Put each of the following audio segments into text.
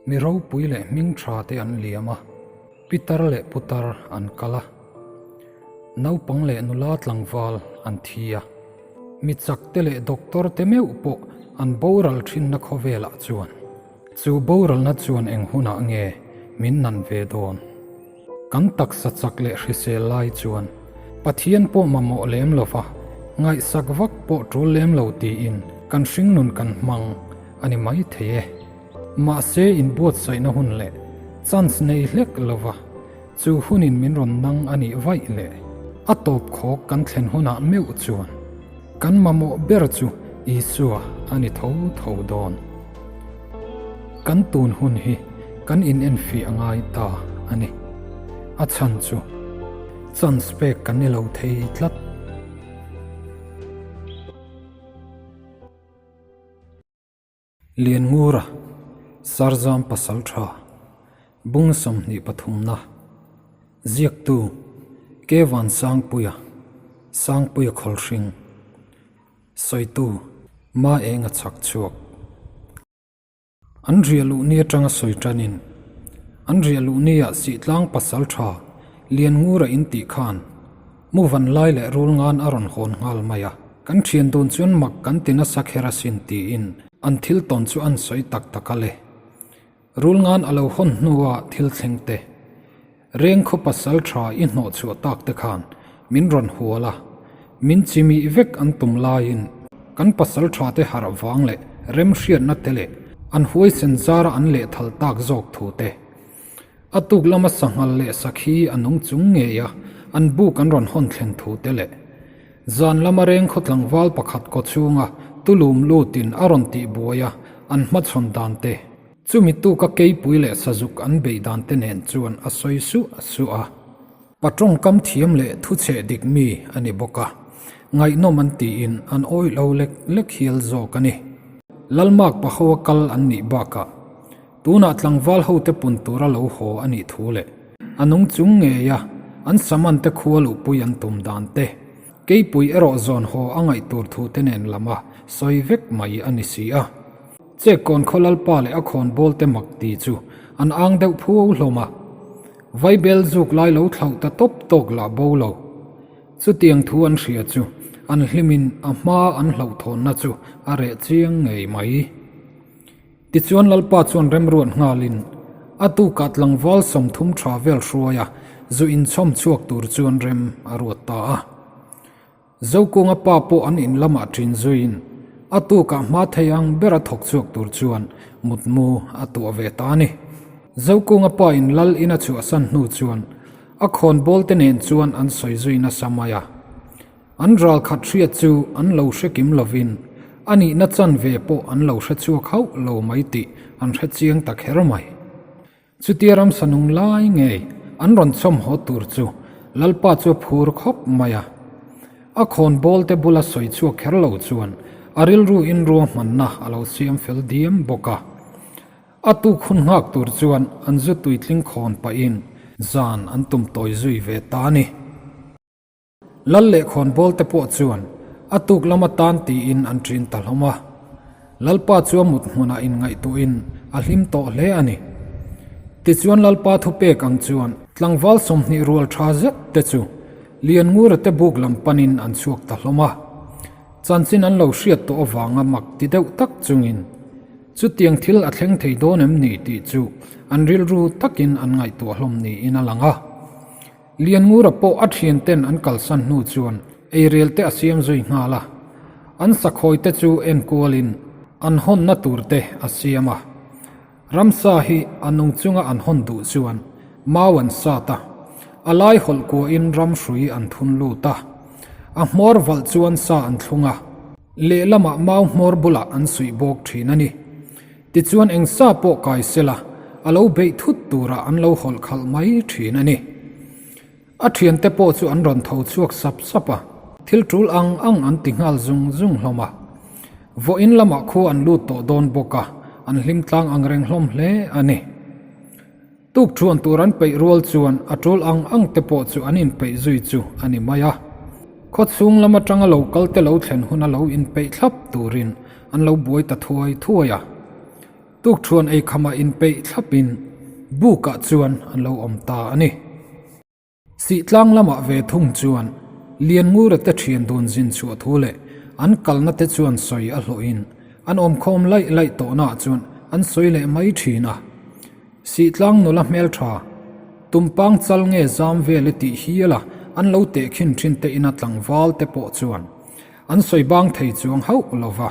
Mi ropui leh hming tha te an liam a, pitar leh putar an kal a, naupang leh nula tlangval an thi a, mi chak te leh doctor te meuh pawh an boral thinna khawvelah chuan chu boralna chuan eng hunah nge min nan ve dawn? Kan taksa chak leh hrisel lai chuan Pathian pawh mamawh lem lova, ngaihsak vak pawh tul lem lo tiin kan hringnun kan hmang a ni mai thei e. Mahse inbuatsaihna hun leh chance nei hlek lova chu hunin min rawn nang a nih vaih leh a tawp khawk kan thlen hunah meuh chuan kan mamawh ber chu Isua a ni tho tho dawn. Kan tun hun hi kan inenfiah a ngai ta a ni. A chhan chu chance pek kan ni lo thei tlat. Lianngura, Sarzam Pasaltha, Bung 23na, Ziaktu, Kevan Sangpuia, Sangpuia Khawlhring, Sawitu, Ma Enga chhak chhuak. An riah luh ni atanga sawi tanin, an riah luh nia Sihtlang Pasaltha, Lianngura in tih khan, Mu van lai leh rul ngan a rawn hawn nghal mai a, kan thian dun chuan mak kan ti nasa kher asin tiin an thil tawn chu an sawi tak tak a le. Rul ngan a lo hawn hnua thil thleng te, reng khaw pasal tha i hnawh chhuah tak te khan min rawn hual a, min chimih vek an tum laiin kan pasal tha te harh vang leh remhriatna te leh an huaisen zara an lehthal tak zawk thu te A tuk lama sanghal leh sakhi a nung chung ngei a, an buk an rawn hawn thlen thu te leh zan lama reng khaw tlangval pakhat kaw chhunga tulum lutin a rawn tih buai a, an hmachhawn dan te, chumi tuka keipui leh sazuk an beih dan te nen chuan a sawi suah suah a. Pa tawngkam thiam leh thuchheh dik mi a ni bawk a, ngaihnawm an tiin an awih lo lek lek hial zawk a ni. Lalmak paho a kal an nih bakah Tunah tlangval hote pun tura lo haw a nih thu leh a nung chung ngei a, an saman te khua luhpui an tum dan te, keipui erawh zawn haw a ngaih tur thu te nen lam a sawi vek mai a ni si a. Chekkawn khaw lalpa leh a khawnbawl te mak ti chu an ang deuh phuau hlawm a, vaibel zuk lai lo thlauh ta tawp tawk lah bo lo. Chutiang thu an hria chu an hlimin a hma an hlauhthawnna chu a reh chiang ngei mai. Tichuan Lalpa chuan remruat nghalin a tukah tlangval 30 tha vel hruaia zu inchhawm chhuak tur chuan rem a ruat ta a. Zokunga pa pawh an in lamah ṭin zuiin a tukah hma thei ang bera thawk chhuak tur chuan mutmu a tuah ve ta a ni. Zokunga pa in Lal in a chhuahsan hnu chuan a khawnbawl te nen chuan an sawi zui nasa mai a. An ral khat hriat chu an lo hre kim lovin a nihna chanve pawh an lo hre chhuak hauh lo mai tih an hre chiang ta kher mai. Chutia ramsa nung lai ngei an rawn chhawm haw tur chu Lalpa chu a phur khawp mai a. A khawnbawl te bula sawi chhuak kher lo chuan a rilru in ruahmanna a lo siam fel diam bawk a. A tuk hun nghak tur chuan an zu tuitling khawn pahin zan an tum tawi zui ve ta a ni. Lal leh khawnbawl te pawh chuan a tuk lama tan tiin an ṭin ta hlawm a. Lalpa chu a mut hmunah inngaihtuahin a hlim tawh hle a ni. Tichuan Lalpa thupek ang chuan tlangval 20 rual ṭha zet te chu Lianngura te buk lam panin an chhuak ta hlawm a. Chanchin an lo hriat tawh avanga mak ti deuh tak chungin chutiang thil a thleng thei dawn em ni tih chu an rilru takin an ngaihtuah hlawm niin a lang a. Lianngura pawh a thianten an kalsan hnu chuan eirel te a siam zui nghal a, an sakhawi te chu enkualin an hawnna tur te a siam a. Ramsa hi a nung chunga an hawn duh chuan mau an sat a, a lai hawlh kuahin ram hrui an thun lut a, a hmawr valh chuan sa an thlung a, lehlamah mau hmawr bulah an suih bawk thin a ni. Tichuan eng sa pawh kai sela a lo beih thut turah an lo hawlh khalh mai thin a ni. A thiante pawh chu an rawn tho chhuak sap sap a, thil tul ang ang an ti nghal zung zung hlawm a. Vawiin lamah khu an lut tawh dawn bawk a, an hlim tlang ang reng hlawm hle a ni. Tuk thuan tur an peih rual chuan a tul ang ang te pawh chu an inpeih zui chu a ni mai a. Khaw chhung lam atanga lo kal te lo thlen huna lo inpeih thlap turin an lo buai ta thuai thuai a. Tukṭhuan ei khamah inpeih thlapin bukah chuan an lo awm ta a ni. Sihtlang lamah ve thung chuan Lianngura te ṭhian dun zin chhuah thu leh an kalna te chuan sawi a hlawhin an awmkhawm laih laih tawhnaah chuan an sawi leh mai ṭhin a. Sihtlang nula hmelṭha, Tumpang chal nge zam vel i tih hial a an lo tehkhin ṭhin te ina tlangval te pawh chuan an sawi bang thei chuang hauh lo va.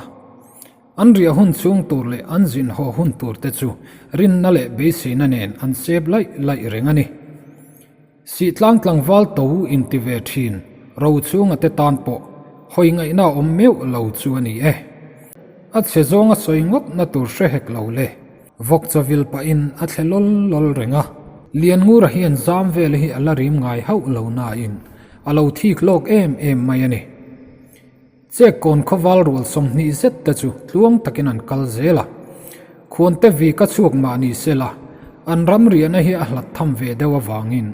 An riah hun chhung tur leh an zin haw hun tur te chu rinna leh beiseina nen an sep laih laih reng a ni. Sihtlang tlangval to inti ve thin Rochhunga te tan pawh hawi ngaihna a awm meuh lo chu a ni e. A chhe zawnga sawi ngawt na tur hre hek lo le. Vawk chawil pahin a thle lawl lawl reng a. Lianngura hian zam vel hi a la rim ngai hauh lo nain a lo thik lawk em em mai a ni. Chek kawn khawval rual 20 zet te chu tluang takin an kal zel a. Khuante vi ka chhuak mah ni se la, an ram riahna hi a hlat tham ve deuh avangin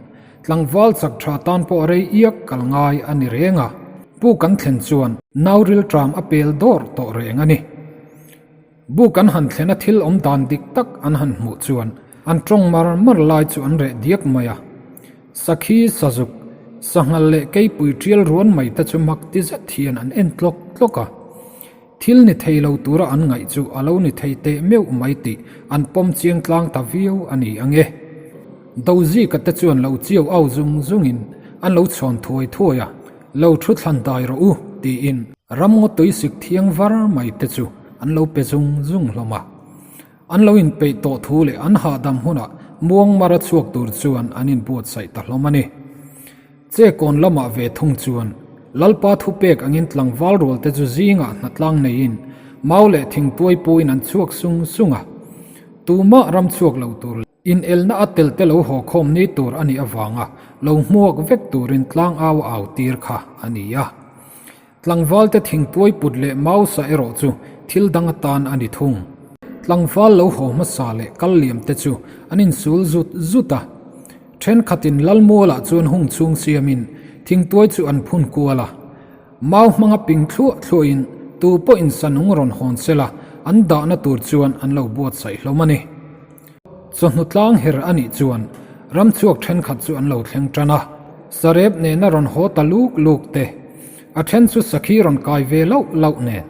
tlangval chak tha tan pawh rei iak kal ngai a ni reng a. Pu kan thlen chuan nau rilṭam a pel dawr tawh reng a ni. Buk an han thlena thil awm dan dik tak an han hmuh chuan an tawng mar mar lai chu an reh diak mai a. Sakhi, sazuk, sanghal leh keipui tial ruan mai te chu mak ti zet hian an en tlawk tlawk a. Thil ni thei lo tura an ngaih chu a lo ni thei teh meuh mai tih an pawm chiang tlang ta viau a ni ang e. Dozika te chuan lo chiau au zung zungin an lo chhawn thuai thuai a. Lo thu thlan dai rawh u, tiin ramngaw tuisik thiang var mai te chu an lo pe zung zung hlawm a. An lo inpeih tawh thu leh an hahdam hunah muangmara chhuak tur chuan an inbuatsaih ta hlawm a ni. Chekawn lamah ve thung chuan Lalpa thupek angin tlangval rual te chu zingah hnatlang neiin mau leh thingtuai puin an chhuak sung sung a. Tumah ram chhuak lo tur Inelna a tel te lo haw khawm ni tur a nih avanga lo hmuak vek turin tlangau a au tir kha a ni a. Tlangval te thingtuai put leh mausa erawh chu thil dang atan a ni thung. Tlangval lo haw hmasa leh kal liam te chu an insul zut zut a. Thenkhatin Lalmualah chuan hung chhung siamin thingtuai chu an phun kual a. Mau hmanga ping thluah thluahin tu pawhin sanung rawn hawn sela an dahna tur chuan an lo buatsaih hlawm a ni. Chawhnu tlang her a nih chuan ramchhuak thenkhat chu an lo thleng tan a, sarep nena rawn haw ta luk luk te, a then chu sakhi rawn kai ve lauh lauh nen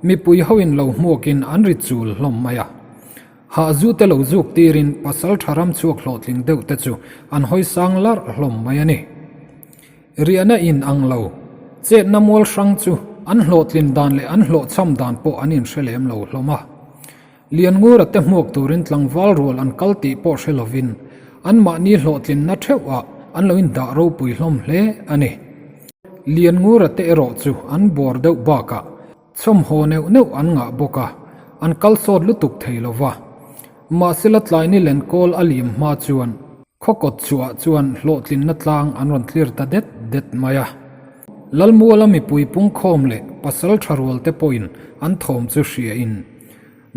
mipui hoin lo hmuakin an ri chul hlawm mai a. Hahzu te lo zuk tirin pasal tha ramchhuak hlawhtling deuh te chu an hawi sang larh hlawm mai a ni. Riahna in ang lo, chetna mual hrang chu an hlawhtlin dan leh an hlawhchham dan pawh an inhre lem lo hlawm a. Lianngura te hmuak turin tlangval rual an kal tih pawh hre lovin anmahni hlawhtlinna theuh ah an lo indah ropui hlawm hle a ni. Lianngura te erawh chu an bawr deuh bakah chawmhaw neuh neuh an ngah bawk a, an kal sawt lutuk thei lo va. Mahsela tlaini lenkawl a liam hma chuan khaw kawt chhuah chuan hlawhtlinna tlang an rawn tlir ta det det mai a. Lalmuala mipui pungkhawm leh pasal tha rual te pawhin an thawm chu hriain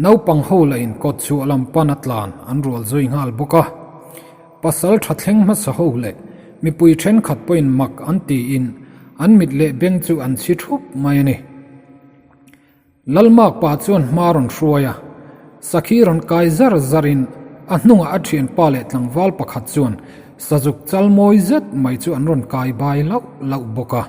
Naupang ho lahin kawt chhuah lam pan a tlan an rual zui nghal bawk a. Pasal tha thleng hmasa ho leh mipui thenkhat pawhin mak an tiin an mit leh beng chu an chhi thup mai a ni. Lalmak pa chuan hma rawn hruai a, sakhi rawn kai zar zarin a hnungah a thianpa leh tlangval pakhat chuan sazuk chal mawi zet mai chu an rawn kai bai lauh lauh bawk a.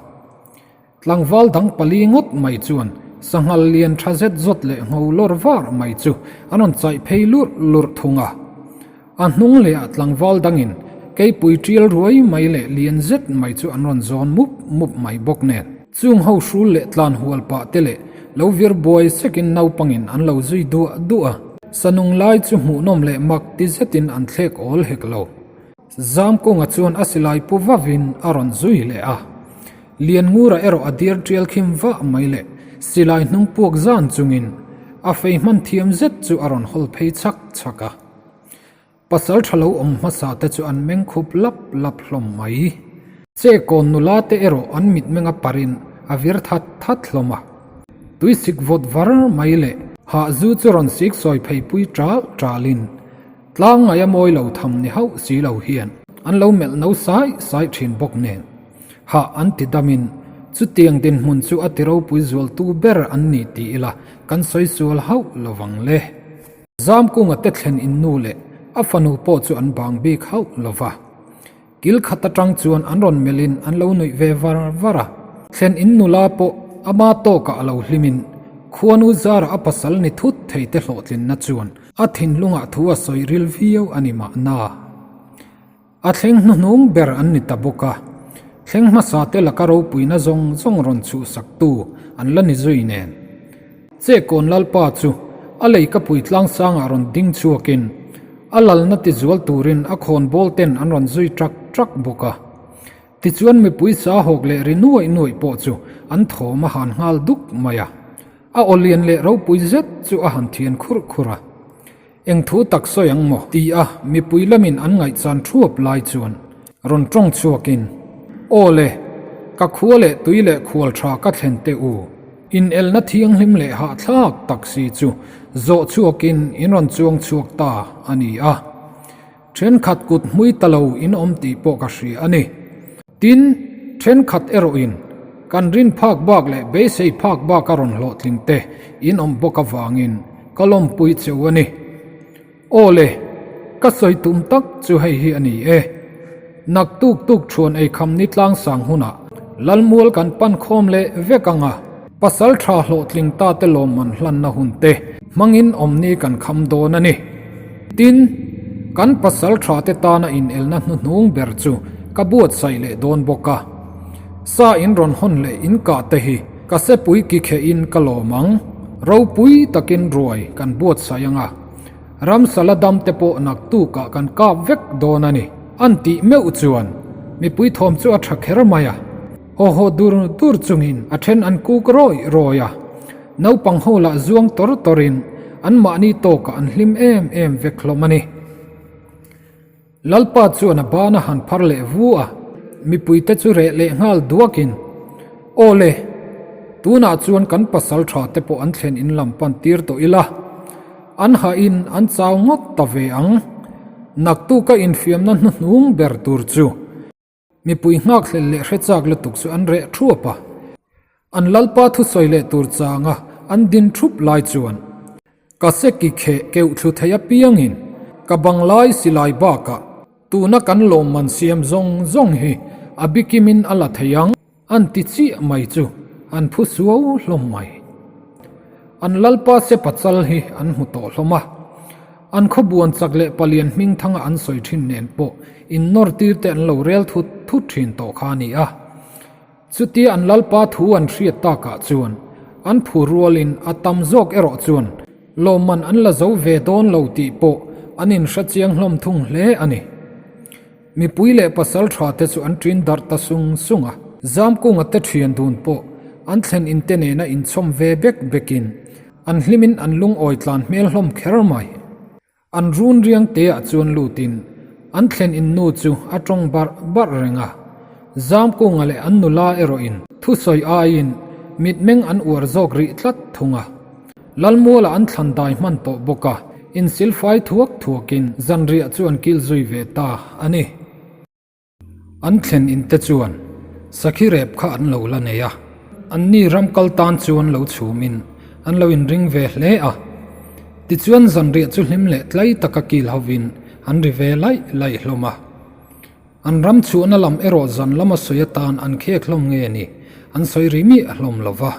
Tlangval dang pali ngawt mai chuan sanghal lian tha zet zawt leh ngho lawr var mai chu an rawn chaih phei lurh lurh thung a. A hnung lehah tlangval dangin keipui tial ruai mai leh lian zet mai chu an rawn zawn mup mup mai bawk nen. Chung ho hrul leh tlan hual pah te leh lo vir buai sekin naupangin an lo zui duah duah a. Sanung lai chu hmuhnawm leh mak ti zetin an thlek awl hek lo. Zamkunga chuan a silai pu vavin a rawn zui leh a. Lianngura erawh a dir tial khim vah mai leh silai hnung puak zan chungin a fei hman thiam zet chu a rawn hawl phei chhak chhak a. Pasal tha lo awm hmasa te chu an meng khup lap lap hlawm mai. Che kawn nula te erawh an mitmeng a parin a vir that that hlawm a. Tuisik vawt var mai leh hahzu chu rawn sik sawi phei pui tal talin Tlang ngaia mawi lo tham ni hauh si lo hian an lo melh no sai sai thin bawk nen. Hah an ti damin chutiang dinhmun chu a ti ropui zualtu ber an ni ti ila kan sawi sual hauh lovang le. Zamkunga te thlen in nu leh a fanu pawh chu an bang bik hauh lo va. Kil khat atang chuan an rawn melhin an lo nuih ve var var a. Thlen in nula pawh ama tawkah a lo hlimin khuanu zara a pasal ni thut thei te hlawhtlinna chuan a thinlungah thu a sawi ril viau a ni mahna. A thleng hnuhnung ber an ni ta bawk a, thleng hmasa te laka ropuina zawng zawng rawn chhuhsaktu an la ni zui nen. Chekawn Lalpa chu a leikapui tlangsangah rawn ding chhuakin a lalna tizual turin a khawnbawl ten an rawn zui ṭak ṭak bawk a. Tichuan mipui sa hawk leh ri nuaih nuaih pawh chu an thawm a han nghal duk mai a, a aw lian leh ropui zet chu a han thian khurh khurh a. Eng thu tak sawi ang maw? Ti a mipui lamin an ngaihchan thuap lai chuan rawn tawng chhuakin, Aw le, ka khua leh tui leh khual tha ka thlen teh u. Inelna thianghlim leh hahthlak tak si chu zawh chhuakin in rawn chuang chhuak ta a ni a. Thenkhat kut hmui ta lo in awm tih pawh ka hria a ni. Tin, thenkhat erawhin kan rin phak bak leh beisei phak bak a rawn hlawhtling te in awm bawk avangin ka lawmpui che u a ni. Aw le, ka sawi tum tak chu hei hi a ni e. Naktuk tuk thuan eikham ni tlangsang hunah Lalmual kan pan khawm leh vek ang a, pasal tha hlawhtling ta te lawmman hlanna hun te hmangin awmni kan kham dawn a ni. Tin, kan pasal tha te tana inelna hnuhnung ber chu ka buatsaih leh dawn bawk a. Sa in rawn hawn leh in kah te hi ka sepui ki khehin ka lawm ang. Ropui takin ruai kan buatsaih ang a. Ramsala dam te pawh naktukah kan kap vek dawn a ni. An tih meuh chuan mipui thawm chu a tha kher mai a. Haw haw dur dur chungin a then an kuk rawih rawih a. Naupang ho lah zuang tawr tawrin anmahni tawkah an hlim em em vek hlawm a ni. Lalpa chuan a ban a han phar leh vu a, mipuite chu reh leh nghal duakin, Aw le, tunah chuan kan pasal tha te pawh an thlen in lam pan tir tawh ila, an hahin an chau ngawt ta ve ang. Naktuka infiamna hnuhnung ber tur chu. Mipui nghakhlel leh hre chak lutuk chu an reh thuap a, an Lalpa thusawi leh tur changa an din thup lai chuan ka seki kheh keuh thlu thei apiangin ka banglai silai bakah tuna kan lawmman siam zawng zawng hi a bikimin a la thei ang. An ti chiah mai chu an phu suau hlawm mai. An Lalpa Sepa chal hi an hmu tawh hlawm a. An khawbuan chak leh palian hming thanga an sawi thin nen pawh innawr tir te an lo rel thut thut thin tawh kha a ni a. Chutia an Lalpa thu an hriat takah chuan an phu rualin a tam zawk erawh chuan lawmman an la zo ve dawn lo tih pawh an inhre chiang hlawm thung hle a ni. Mipui leh pasal tha te chu an ṭin darh ta sung sung a. Zamkunga te ṭhian dun pawh an thlen in te nena inchhawm ve bek bekin an hlimin an lungawi tlan hmel hlawm kher mai. An run riang teah chuan lutin an thlen in nu chu a ṭawng barh barh reng a. Zamkunga leh an nula erawhin thusawi aiin mitmeng an uar zawk rih tlat thung a. Lalmuala an thlan dai hman tawh bawk a, insilfai thuak thuakin zanriah chu an kil zui ve ta a ni. An thlen in te chuan sakhi rep kha an lo la nei a, anni ram kal tan chuan lo chhumin an lo inring ve hle a. Tichuan zanriah chu hlim leh tlai taka kil hovin an ri ve laih laih hlawm a. An ram chhuahna lam erawh zan lama sawi atan an khek hlawm nge ni, an sawi ri miah hlawm lo va.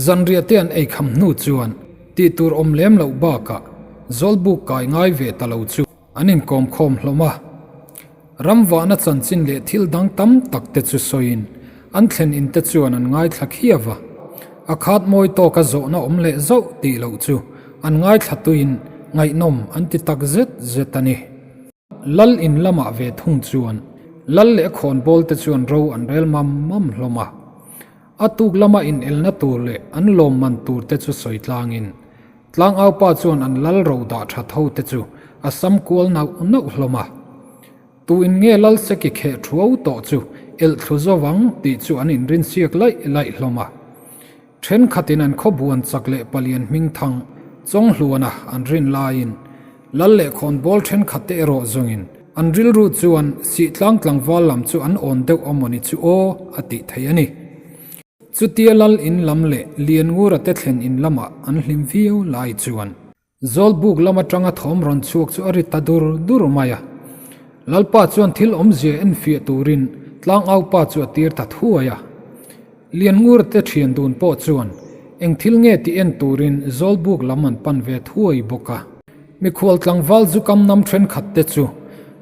Zanriah te an ei kham hnu chuan tih tur awm lem loh bakah Zawlbuk kai ngai ve ta lo chu an inkawm khawm hlawm a. Ramvahna chanchin leh thil dang tam tak te chu sawiin an thlen in te chuan an ngaithla khiau a. A khat mawi tawka zawhna awm leh zauh tih loh chu an ngaithla tuin ngaihnawm an ti tak zet zet a ni. Lal in lamah ve thung chuan Lal leh khawnbawl te chuan ro an rel mam mam hlawm a. A tuk lama inelna tur leh an lawmman tur te chu sawi tlangin, Tlangaupa chuan an lal ro dah that ho te chu a sam kual nauh nauh hlawm a. Tu in nge lal seki kheh thuau tawh chu elh thlu zo vang tih chu an inrinsiak laih laih hlawm a. Thenkhatin an khawbuan chak leh palian hming thang Chawnghluana an rin laiin Lal leh khawnbawl thenkhat te erawh zawngin an rilru chuan Sihtlang tlangval lam chu an awn deuh amawni chu aw a tih theih a ni. Chutia Lal in lam leh Lianngura te thlen in lamah an hlim viau lai chuan. Zawlbuk lam atanga thawm rawn chhuak chu a ri ta dur dur mai a. Lalpa chuan thil awmzia enfiah turin tlangaupa chu a tir ta thuai a. Lianngur te thian dun pawh chuan eng thil nge tih en turin Zawlbuk lam an pan ve thuai bawk a. Mikhual tlangval zu kam nam thenkhat te chu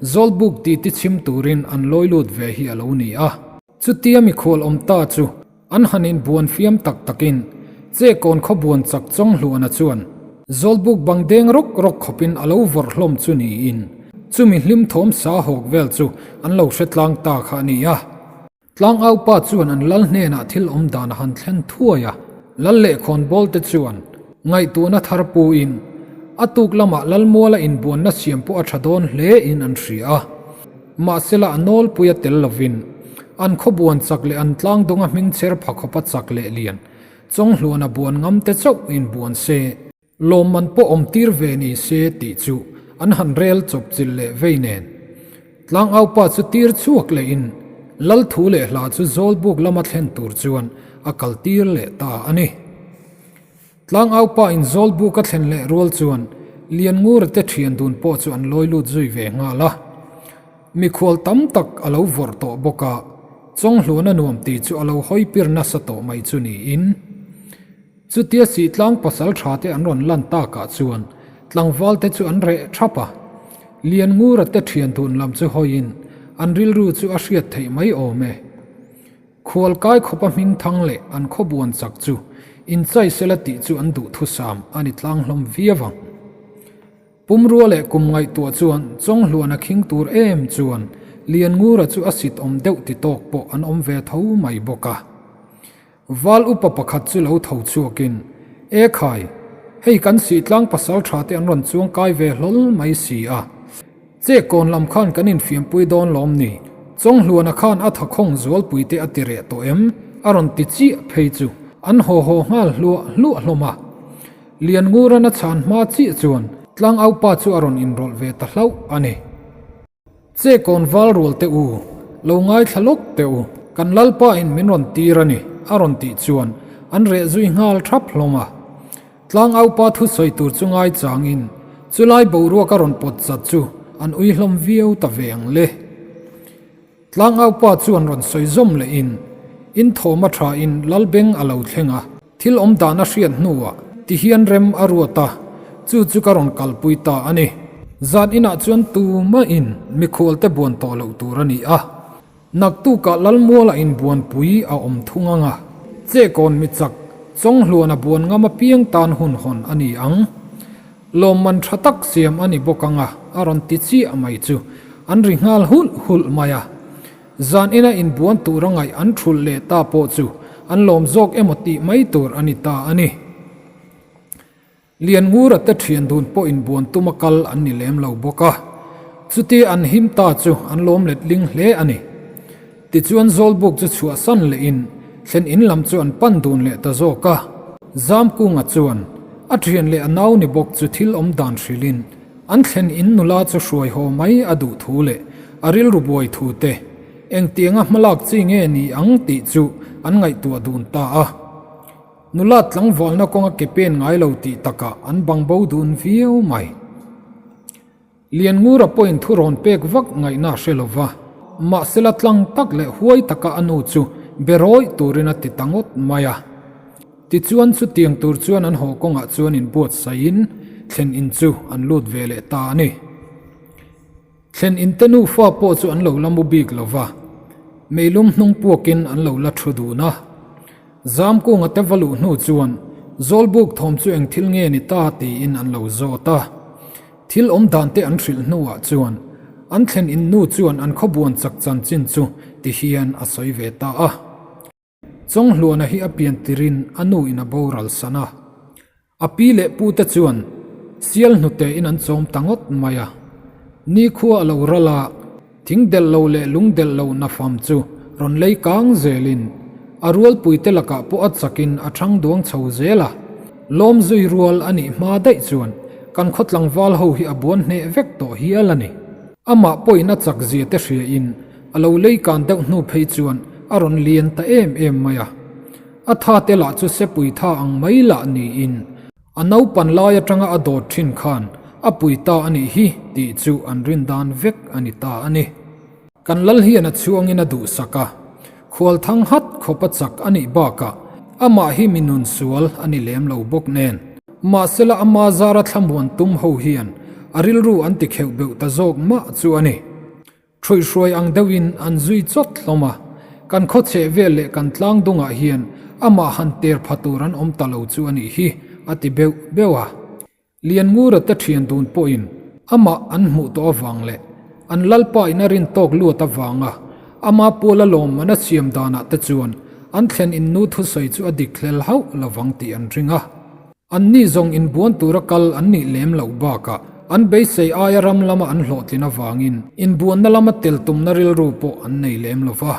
Zawlbuk titi chhim turin an lawi lut ve hi a lo ni a. Chutia mikhual awm ta chu An han inbuan fiam tak takin Chekawn khaw buan chak Chawnghluana chuan Zawlbuk bang deng rawk rawk khawpin a lo vawrh hlawm chu niin chumi hlim thawm sa hawk vel chu an lo hre tlang ta kha a ni a. Tlangaupa chuan an lal hnenah thil awm dan a han thlen thuai a, lal leh khawnbawl te chuan ngaihtuahna thar puin a tuk lamah Lalmuala inbuanna siam pawh a tha dawn hle in an hria a. Mahsela a nawlpui a tel lovin, an khaw buan chak leh an tlang dawnga hming cher pha khawpa chak leh lian, Chawnghluana buan ngam te chauh in buan se, lawmman pawh awm tir ve ni se tih chu an han rel chawp chilh leh vei nen. Tlangaupa chu tir chhuak leh in Lal thu leh hla chu Zawlbuk lama thlen tur chuan a kal tir leh ta a ni. Tlangaupa in Zawlbuk a thlen leh rual chuan Lianngura te thian dun pawh chu an lawi lut zui ve nghal a. Mikhual tam tak a lo vawrh tawh bawk a, Chawnghluan a nuam tih chu a lo hawi pir nasa tawh mai chu niin. Chutia Sihtlang pasal tha te an rawn lan takah chuan tlangval te chu an reh thap a. Lianngura te thian dun lam chu hawiin an rilru chu a hriat theih mai awm e. Khualkai khawpa hming thang leh an khaw buan chak chu inchai sela tih chu an duhthusam a ni tlang hlawm viau ang. Pumrua leh kum ngaihtuah chuan Chawnghluana khing tur em chuan Lianngura chu a sit awm deuh ti tawk pawh an awm ve tho mai bawk a. Val upa pakhat chu lo tho chhuakin, E khai, hei kan sihtlang pasal tha te an rawn chuang kai ve hlawl mai si a. Che kawn lam khan kan infiampui dawn lawm ni? Chawnghluana khan a thakhawng zualpui te a ti reh tawh em? A rawn ti chiah phei chu an haw haw nghal hluah hluah hlawm a. Lianngurana chhan hma chiah chuan tlangaupa chu a rawn inrawlh ve ta hlauh a ni. Che kawn val rual teh u, lo ngaithla lawk teh u, kan Lalpa in min rawn tir a ni, a rawn tih chuan an reh zui nghal thap hlawm a. Tlangaupa thusawi tur chu ngai changin chulai boruak a rawn pawt chat chu an ui hlawm viau ta ve ang le. Tlangaupa chuan rawn sawi zawm lehin in thawm a thain Lalbeng a lo thleng a, thil awm dan a hriat hnuah tihian rem a ruat a, chu chu ka rawn kalpui ta a ni. Zan inah chuan tumahin mikhualte buan tawh loh tur a ni a. Naktukah Lalmuala inbuanpui a awm thung ang a, Chekawn mi chak Chawnghluana buan ngam apiang tan hun hawn a ni ang. Lawmman tha tak siam a ni bawk ang a, a rawn ti chiah mai chu an ri nghal hulh hulh mai a. Zan ina inbuan tura ngaih an thulh leh ta pawh chu an lawm zawk emaw tih mai tur a ni ta a ni. Lianngura te thian dun pawh inbuan tuma kal an ni lem lo bawk a, chutia an him ta chu an lawm let ling hle a ni. Tichuan Zawlbuk chu chhuahsan lehin thlen in lam chu an pan dun leh ta zawk a. Zamkunga chuan a thian leh a nau ni bawk chu thil awm dan hrilhin an thlen in nula chu hruai haw mai a duh thu leh a rilru buai thu te engtianga hmalak chi nge ni ang tih chu an ngaihtuah dun ta a. Nula tlangvalna kawnga ke pen ngai lo tih takah an bang bo dun viau mai. Lianngura pawhin thu rawn pek vak ngaihna a hre lo va, mahsela tlang tak leh huai taka a nu chu be rawih turin a ti ta ngawt mai a. Tichuan chutiang tur chuan an haw kawngah chuan inbuatsaihin thlen in chu an lut ve leh ta a ni. Thlen in te nufa pawh chu an lo la mu bik lo va, meilum hnung puakin an lo la thu dun a. Zamkunga te va luh hnu chuan Zawlbuk thawm chu eng thil nge ni ta tiin an lo zawt a. Thil awm dan te an hrilh hnuah chuan an thlen in nu chuan an khawbuan chak chanchin chu ti hian a sawi ve ta a. Chawnghluana hi a pian tirin a nu in a boral san a. A pi leh pu te chuan sial hnute in an chawm ta ngawt mai a. Nikhua a lo ral a, thing delh lo leh lung delh lo nafam chu rawn lei kang zelin a rualpui te lakah pawh a chakin a thang duang chho zel a. Lawm zui rual a nih hma daih chuan kan khaw tlangval ho hi a buan hneh vek tawh hial a ni. Amah pawhin a chak zia te hria in A lo lei kan deuh hnu phei chuan a rawn lian ta em em mai a. A tha te lah chu sepui tha ang mai lah niin. A naupan lai atanga a dawt thin khan a pui ta a nih hi tih chu an rin dan vek a ni ta a ni. Kan lal hian a chhuangin a duhsak a, khual thang hat khawp a chak a nih bakah amah hi mi nun sual a ni lem lo bawk nen. Mahsela ama zara thlamuan tum ho hian a rilru an ti kheuh beuh ta zawk mah chu a ni. Ṭhuihhruai ang deuhin an zui chawt hlawm a, kan khaw chheh vel leh kan tlang dungah hian amah han ter pha tur an awm ta lo chu a nih hi, a ti beuh beuh a. Lianngura te ṭhian dun pawhin amah an hmuh tawh avang leh an lalpa in a rin tawk luat avanga ama puala lawmman a siam danah te chuan an thlen in nu thusawi chu a dik hlel hauh lovang tih an ring a. Anni zawng inbuan tura kal an nih lem loh bakah an beisei aia ram lama an hlawhtlin avangin inbuanna lama tel tumna rilru pawh an nei lem lo va.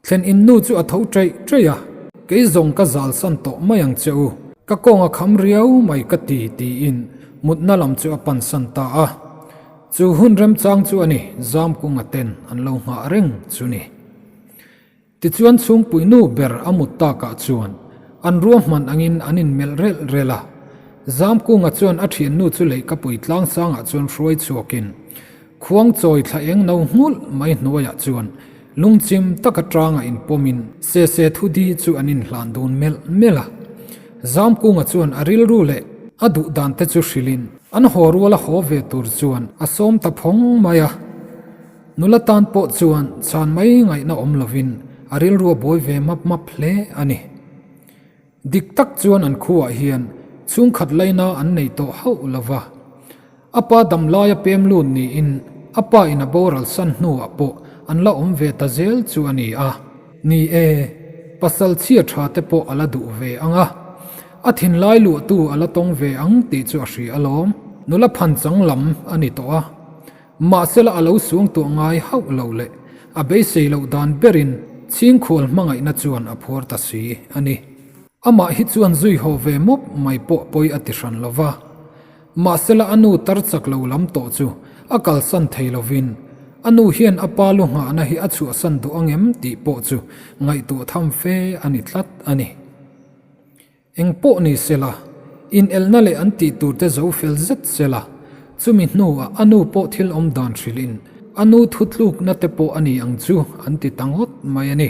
Thlen innu chu a tho ṭeih ṭeih a, Kei zawng ka zalsan tawh mai ang che u, ka kawng a kham riau mai ka ti tiin mutna lam chu a pansan ta a. Chu hun remchang chu a ni, Zamkunga ten an lo nghah reng chu ni. Tichuan chhungpui nu ber a mut takah chuan an ruahman angin an inmelh relh relh a. Zamkunga chuan a thiannu chu leihkapui tlangsangah chuan hruai chhuakin khuangchawi thla eng no nghulh mai hnuaiah chuan lungchim taka tanga inpawmin sese thudi chu an inhlan dun melh melh a. Zamkunga chuan a rilru leh a duh dan te chu hrilhin an haw ruala haw ve tur chuan a sawm ta phawng mai a. Nula tan pawh chuan chhan mai ngaihna awm lovin a rilru a buai ve map map hle a ni. Dik tak chuan an khuaah hian chhungkhat laina an nei tawh hauh lo va. A pa dam laia pem lut niin a pa in a boral san hnuah pawh an la awm ve ta zel chu a ni a. Ni e, pasal chhia tha te pawh a la duh ve ang a. A thinlai luahtu a la tawng ve ang tih chu a hria alawm. Nula phanchang lam a ni tawh a. Mahsela a lo suang tuah ngai hauh lo leh a beisei loh dan berin chhingkhual hmangaihna chuan a phuar ta si a ni. Amah hi chuan zui haw ve mawp mai pawh pawi a ti hran lo va. Mahsela a nu tar chak lo lam tawh chu a kalsan thei lovin a nu hian a pa lu nghahna hi a chhuahsan duh angem tih pawh chu ngaihtuah tham fe a ni tlat a ni. Eng pawh ni sela, inelna leh an tih tur te zo fel zet sela, chumi hnuah a nu pawh thil awm dan hrilhin a nu thutlukna te pawh a ni ang chu an ti ta ngawt mai a ni.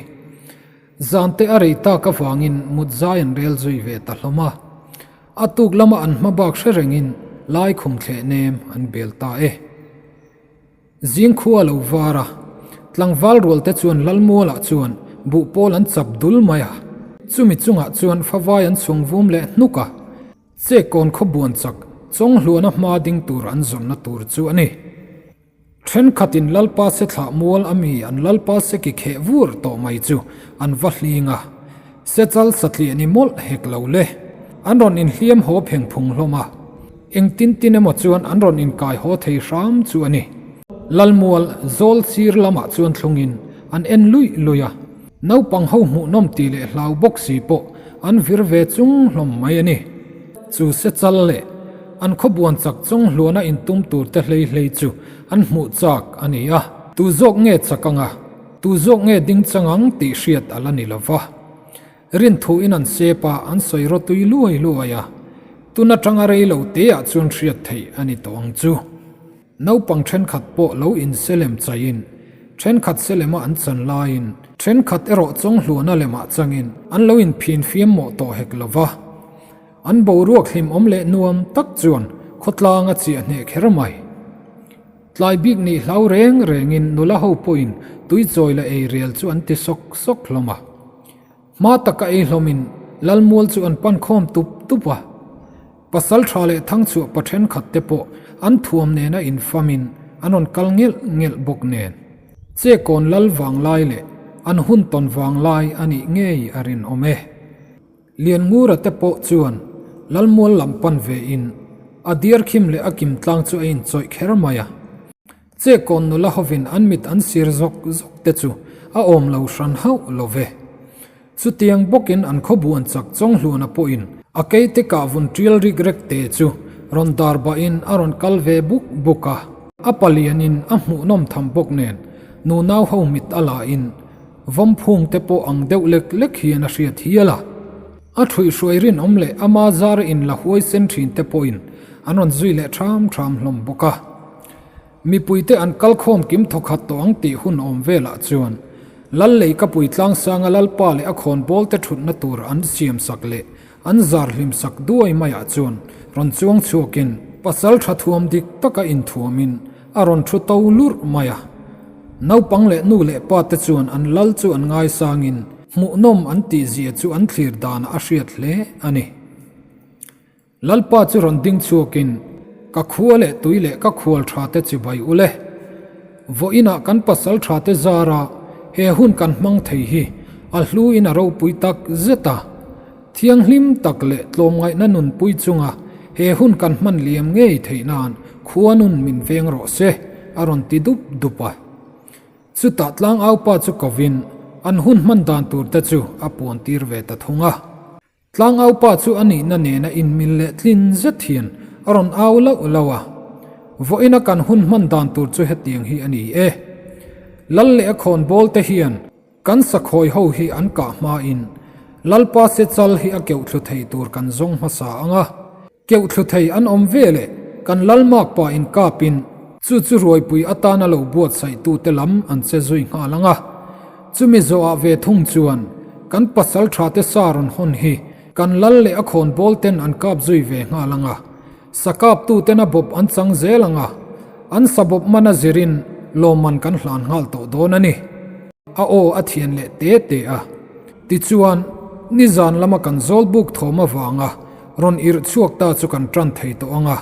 Zan te a rei tak avangin mut zai an rel zui ve ta hlawm a. A tuk lama an hma bak hre rengin laikhum thleh nem an bel ta e. Zing khua a lo var a, tlangval rualte chuan Lalmualah chuan buhpawl an chap dul mai a, chumi chungah chuan favai an chhung vum leh hnuk a, Chekawn khaw buan chak Chawnghluana hma ding tur an zawnna tur chu a ni. Thenkhatin Lalpa se thlah mual a mi an Lalpa se ki kheh vur tawh mai chu an va hling a, Sechal satliah ni mawlh hek lo le, an rawn inhliam haw pheng phung hlawm a. Eng tin tin emaw chuan an rawn inkai haw thei hram chu a ni. Lalmual zawl sir lamah chuan thlungin an en luih luih a, naupang ho hmuhnawm tih leh hlau bawk si pawh an vir ve chung hlawm mai a ni. Chu se chal leh an khawbuan chak chawng hluana intum tur te hlei hlei chu an hmuh chak a ni a. Tu zawk nge chak anga, tu zawk nge ding chang ang tih hriat a la ni lo va. Rinthu in an sep a, an sawi rawtui luai luai a, tun atanga rei lo te ah chuan hriat theih a ni tawh ang chu. Naupang thenkhat pawh lo in selem chaiin, thenkhat selema an chan laiin, thenkhat erawh chawnghluana lemah changin an lo in phin fiam mawh tawh hek lo va. An boruak hlimawm leh nuam tak chuan khawtlang a chiah hneh kher mai. Tlai bik nih hlau reng rengin nula ho pawhin tui chawi la ei rel chu an ti sawk sawk hlawm a. Hma taka ei hlawmin Lalmual chu an pan khawm tup tup a. Pasal tha leh thangchhuah pa thenkhat te pawh an thuam nena infamin an rawn kal ngelh ngelh bawk nen. Chekawn lal vanglai leh an hun tawn vanglai a nih ngei a rinawm e. Lianngura te pawh chuan Lalmual lam pan ve in a diarkhim leh a kim tlang chu a inchawih kher mai a. Chekawn nula hovin an mit an sir zawk zawk te chu a awm lo hran hauh lo ve. Chutiang bawkin an khawbuan chak Chawnghluana pawhin a keite kah vun tial rik rek te chu rawn dar bahin a rawn kal ve buk buk a. A palianin a hmuhnawm tham bawk nen nunau ho mit a la in vawmphung te pawh ang deuh lek lek hian a hriat hial a. A ṭhuihhruai rinawm leh ama zara inla huaisen ṭhin te pawhin an rawn zui leh ṭham ṭham hlawm bawk a. Mipuite an kalkhawm kim thawkhat tawh ang tih hun awm velah chuan Lal Leikapui Tlangsanga Lalpa leh a khawnbawlte ṭhutna tur an siamsak leh an zar hlimsak duai maiah chuan rawn chuang chhuakin pasal ṭha thuam dik taka inthuamin a rawn ṭhu to lurh mai a. Naupang leh nu leh pa te chuan an lal chu an ngaisangin hmuhnawm an tihzia chu an thlir danah a hriat hle a ni. Lalpa chu rawn ding chhuakin, Ka khua leh tui leh ka khual tha te chibai u le. Vawiinah kan pasal tha te zara he hun kan hmang thei hi a hluin a ropui tak zet a. Thianghlim tak leh tlawmngaihna nunpui chunga he hun kan hman liam ngei theih nan khua nun min veng rawh se, a rawn ti dup dup a. Chutah tlangaupa chu kovin an hun hman dan tur te chu a puan tir ve ta thung a. Tlangaupa chu a nihna nena inmil leh tlin zet hian a rawn au lauh lauh a, Vawiina kan hun hman dan tur chu hetiang hi a ni e. Lal leh a khawnbawl te hian kan sakhawi ho hi an kah hmain Lalpa se chal hi a keuh thlu thei tur kan zawng hmasa ang a, keuh thlu thei an awm ve leh kan Lalmak pa inkapin chu chu ruaipui atana lo buatsaihtute lam an che zui nghal ang a. Chumi zawhah ve thung chuan kan pasal thate sa rawn hawn hi kan lal leh a khawnbawl ten an kap zui ve nghal ang a, sa kaptuten a bawp an chang zel ang a, an sa bawp man a zirin lawmman kan hlan nghal tawh dawn a ni. A aw a thian leh te te a. Tichuan, nizan lama kan zawlbuk thawm avanga rawn irh chhuak ta chu kan tan thei tawh ang a.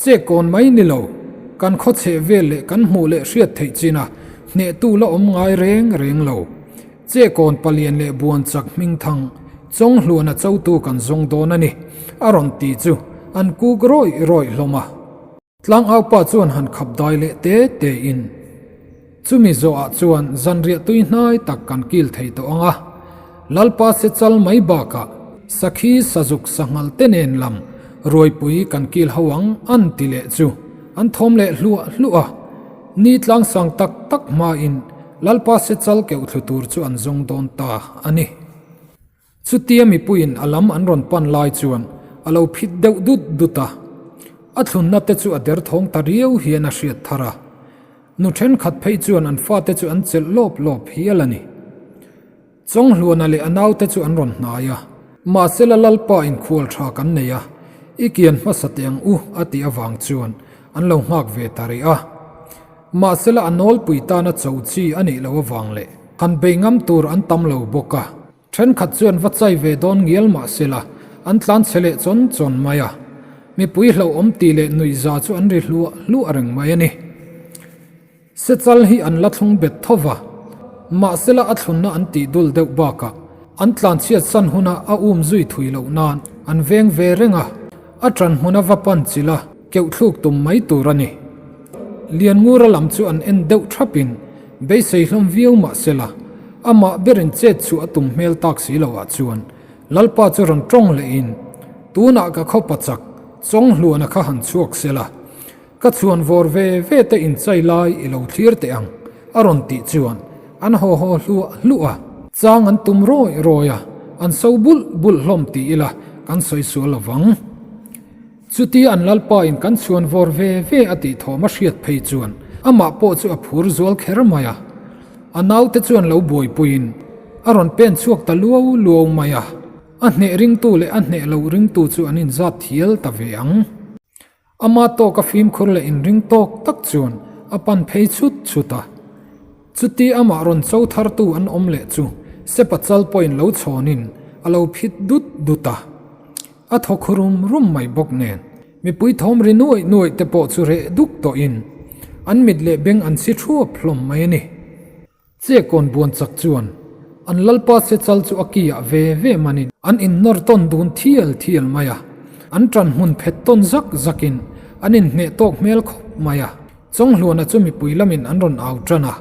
Che kawn mai ni lo, kan khaw chheh vel leh kan hmuh leh hriat theih china hnehtu la awm ngai reng reng lo. Che kawn palian leh buan chak hming thang, Chawnghluana chotu kan zawng dawn a ni, a rawn ti chu an kuk rawih rawih hlawm a. Tlangaupa chuan han khap dai leh te te in. Chumi zawhah chuan zanriah tui hnai tak kan kil thei tawh ang a, Lalpa se chal mai bakah sakhi sazuk sanghal te nen lam ruaipui kan kil ho ang an ti leh chu an thawm leh hluah hluah a, ni tlangsang tak tak hmain Lalpa se chal keuh thlu tur chu an zawng dawn ta a ni. Chutia mipuiin a lam an rawn pan lai chuan a lo phit deuh dut dut a, a thlunna te chu a derthawng ta riau hian a hriat thar a. Nu thenkhat phei chuan an fate chu an chelh lawp lawp hial a ni. Chawnghluana leh a naute chu an rawn hnai a, Mahsela Lalpa inkhual tha kan nei a, i kian hmasa teh ang u a tih avang chuan an lo nghak ve ta rih a. Mahsela a nawlpui tana cho chi a nih loh avang leh han bei ngam tur an tam lo bawk a. Thenkhat chuan va chai ve dawn ngial mah sela, an tlan chhe leh chawn chawn mai a. Mipui hlauhawm tih leh nuihza chu an ri hluah hluah reng mai a ni. Sechal hi an la thlung bet tho va, mahsela a thlunna an tih dul deuh bakah an tlanchhiat san huna a um zui thui loh nan an veng ve reng a, a ṭan hmuna va pan chilh a keuh thluk tum mai tur a ni. Lianngura lam chu an en deuh ṭhapin beisei hlawm viau mah sela, amah berin chet chhuah a tum hmel tak si loah chuan Lalpa chu rawn ṭawng lehin, Tunah ka khawpa chak, Chawnghluana kha han chhuak sela, ka chhuan vawr ve ve te inchai lai i lo thlir teh ang, a rawn tih chuan an haw haw hluah hluah a. Chang an tum rawih rawih a, an so bulh bulh hlawm ti ila kan sawi sual lo vang. Chutia an Lalpa in kan chhuan vawr ve ve a tih thawm a hriat phei chuan amah pawh chu a phur zual kher mai a. A naute chuan lo buaipuiin a rawn pen chhuak ta luau luau mai a. A hneh ringtu leh a hneh loh ringtu chu an inzat thial ta ve ang. Ama tawka fimkhur leh inring tawk tak chuan a pan phei chhut chhut a. Chuti amah rawn cho thartu an awm leh chu Sepa chal pawhin lo chhawnin a lo phit dut dut a. A thaw khu rum rum mai bawk nen mipui thawm ri nuaih nuaih te pawh chu reh duk tawhin an mit leh beng an chhi thuap hlawm mai a ni. Chekawn buan chak chuan an lalpa se chal chu a ki ah ve ve manin an innawr tawn dun thial thial mai a, an ṭan hmun phet tawn zak zakin an inhneh tawk hmel khawp mai a. Chawnghluana chu mipui lamin an rawn au ṭan a,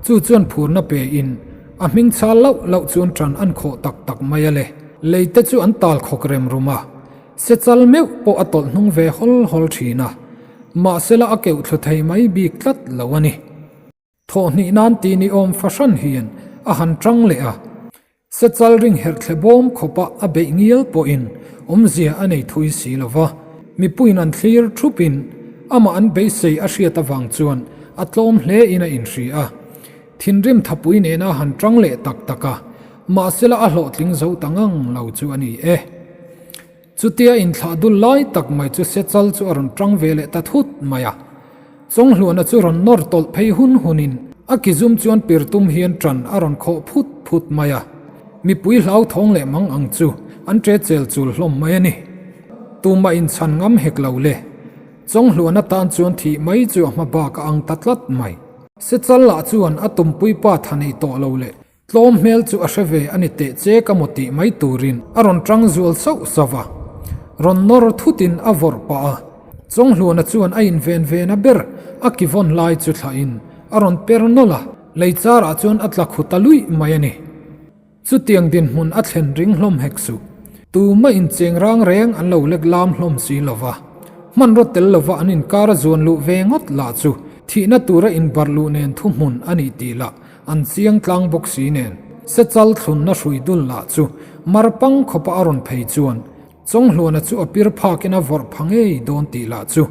chu chuan phurna pe in a hming chhal lauh lauh chuan ṭan an khawh tak tak mai a le. Lei te chu an tal khawk rem rum a, sechal meuh pawh a tawlh hnung ve hawl hawl ṭhin a, mahsela a keuh thlu thei mai bik tlat lo a ni. Thawhhnih nan ti ni awm fahran hian a han ṭang leh a. Sechal ring herh thle bawm khawpa a beih ngial pawhin awmzia a nei thui si lo va, mipuiin an thlir thupin amah an beisei a hriat avang chuan a tlawm hle in a inhria a. Thinrim thapui nena han tang leh tak tak a, mahsela a hlawhtling zo ta ngang lo chu a ni e. Chutia inthlah dul lai tak mai chu Sechal chu a rawn tang ve leh ta thut mai a. Chawnghluana chu rawn nawr tawlh phei hun hunin a kizum chuan pir tum hian ṭan a rawn khawh phut phut mai a. Mipui hlauthawng leh mang ang chu an ṭe chel chul hlawm mai a ni. Tumah inchhan ngam hek lo le. Chawnghluana tan chuan thih mai chu a hma bak a ang ta tlat mai. Sechal lah chuan a tumpui pa tha nei tawh lo le. Tlawm hmel chu a hre ve a ni teh che ka maw tih mai turin a rawn tang zual sauh sauh a. Rawn nawr thutin a vawrh pah a. Chawnghluana chuan a inven vena ber a ki vawn lai chu thlahin a rawn per nawlh a, lei charah chuan a tla khu ta luih mai a ni. Chutiang dinhmun a thlen ring hlawm hek suh. Tumah incheng rang reng an lo lek lam hlawm si lo va. Hmanraw tel lova an inkar a zuan luh ve ngawt lah chu thihna tura inbarh luh nen thuhmun a nih tih lah An chiang tlang bawk si nen, Sechal thlunna hrui dul lah chu mar pang khawpa a rawn phei chuan Chawnghluana chu a pir phakin a vawrh pha ngei dawn tih lah chu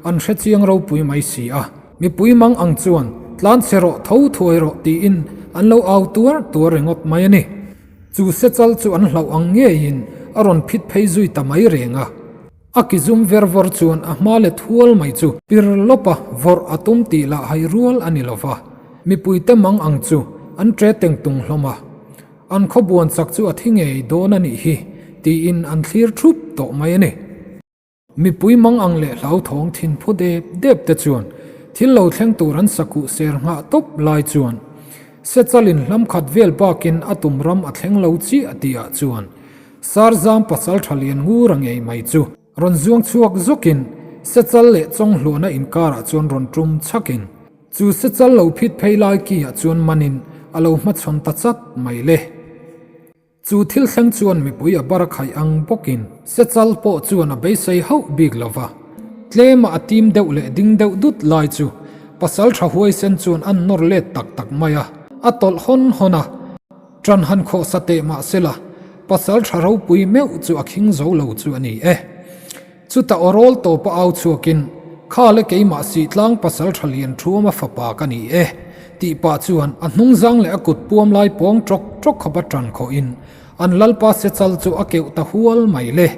an hre chiang ropui mai si a. Mipui mang ang chuan tlan chhe rawh tho thuai rawh tiin an lo au tuar tuar ringawt mai a ni. Chu Sechal chu an hlauh ang ngeiin a rawn phit phei zui ta mai reng a. A ki zum ver vawr chuan a hma let hual mai chu pir lawpa vawrh a tum tih lah hai rual a ni lo va, mipuite mang ang chu an ṭe teng tung hlawm a, an khawbuan chak chu a thi ngei dawn a nih hi tiin an thlir thup tawh mai a ni. Mipui mang ang leh hlauthawng thin phu dep dep te chuan thil lo thleng tur an sakuh ser nghah tawp lai chuan Sechalin hlam khat vel bakin a tum ram a thleng lo chiah tihah chuan Sarzam pasal tha lian ngur a ngei mai chu rawn zuang chhuak zawkin Sechal leh Chawnghluana inkarah chuan rawn tum chhakin chu Sechal lo phit phei lai kiah chuan manin a lo hmachhawn ta chat mai le. Chu thil thleng chuan mipui a bar a khaih ang bawkin Sechal pawh chuan a beisei hauh bik lo va, tlema a tim deuh leh ding deuh dut lai chu pasal tha huaisen chuan an nawr let tak tak mai a, a tawlh hawn hawn a. Ṭan han khawh sa teh mah sela, pasal ṭha ropui meuh chu a khing zo lo chu a ni e. Chutah aw rawl tawpa au chhuakin, Kha le keimah Sihtlang pasal ṭha lian ṭhuama fapa ka ni e, tih pah chuan a hnungzang leh a kut puam lai pawng ṭawk ṭawk khawpa ṭan khawhin an lalpa sechal chu a keuh ta hual mai le.